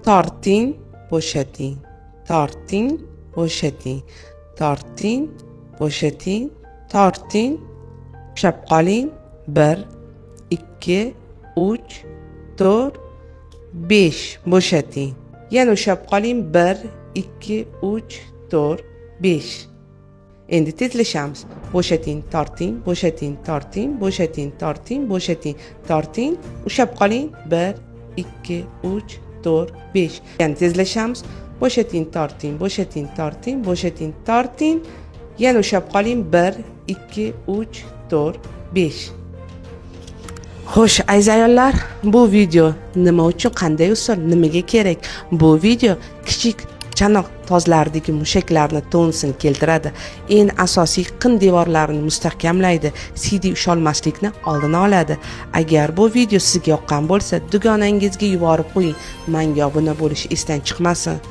Torting, bo'shating, torting, bo'shating, torting, bo'shating, torting, ushlab qoling. 1, 2, 3, 4, 5, bo'shating. Yana ushlab qoling. 1, 2, 3, 4, 5. Endi tezlashamiz. Bo'shating, torting, bo'shating, torting, bo'shating, torting, bo'shating, torting, ushlab qoling. 1, 2, 3, 4, 5. Yana tezlashamiz. Bo'shating, torting, bo'shating, torting, bo'shating, torting. Yana ushlab qoling. 1, 2, 3, 4, 5. Xo'sh, aziz ayollar, bu video nima uchun, qanday usul, nimaga kerak? Bu video kichik chanoq tozlaridagi mushaklarni tonusini keltiradi. Eng asosiy qin devorlarini mustahkamlaydi, siydik usholmaslikni oldini oladi. Agar bu video sizga yoqqan bo'lsa, dugonangizga yuborib qo'ying. Menga obuna bo'lish esdan chiqmasin.